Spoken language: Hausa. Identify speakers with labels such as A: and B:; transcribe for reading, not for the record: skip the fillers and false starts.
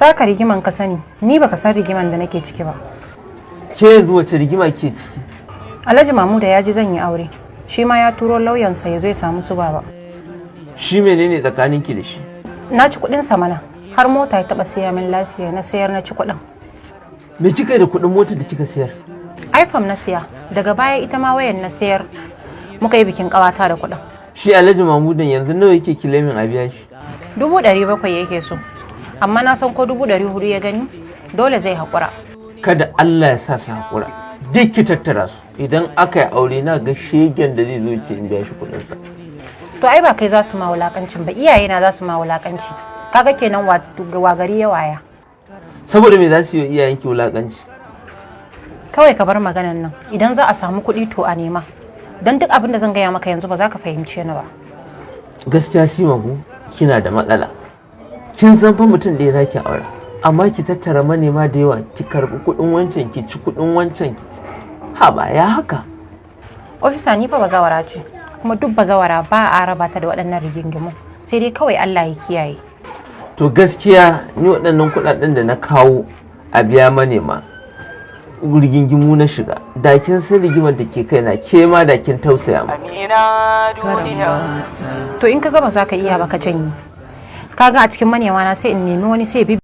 A: Taka rigiman ka sani, ni baka san rigiman da nake ciki ba.
B: Ke yanzu wace rigima ke ciki?
A: Alhaji Mamuda ya ji zan yi aure. Shi ma ya turo lauyansa ya zo ya samu su Baba.
B: Shi menene tsakaninki da shi?
A: Na ci kuɗin sa mana. Har mota ya taɓa siya min lasiya, na sayar na ci kuɗin.
B: Me kika yi da kuɗin motar da kika sayar?
A: iPhone na siya. Daga baya ita ma wayan na sayar. Muka yi bikin ƙawata da kuɗin.
B: Shi Alhaji Mamudan yanzu nawa yake claiming a biya shi?
A: 700,000 yake so. Amma na san ko 400,000 ya gani, dole zai haƙura.
B: Kada Allah ya sa su haƙura. Duk ki tattara su. Idan aka yi aure, na ga shegen da zai zo ce in biya shi kuɗinsa.
A: To ai ba kai za su ma wulakancin ba, iyayena za su ma wulakanci. Kaga kenan wa gari ya waya.
B: Saboda me za su yi wa iyayenki wulakanci?
A: Kawai ka bar maganan nan. Idan za a samu kuɗi to a nema. Don duk abin da zan gaya maka yanzu ba za ka fahimce ni ba.
B: Gaskiya Sima ko kina da matsala. Kin san fa mutum ɗaya zaki aura. Amma ki tattara manema da yawa, ki karɓi kuɗin wancan, ki ci kuɗin wancan, ki ci. Haba, ya haka?
A: Ofisa, ni fa bazawara ce. Kuma duk bazawara ba a raba ta da waɗannan rigingimu. Sai dai kawai Allah ya kiyaye.
B: To gaskiya ni waɗannan kuɗaɗen da na kawo a biya manema, rigingimu na shiga. Da kin san rigimar da ke kaina, ke ma da kin tausaya mu.
C: Amina duniya.
A: To in ka ga ba za ka iya ba, ka janye. Kaga a cikin manema na sai in nemi wani sai bi.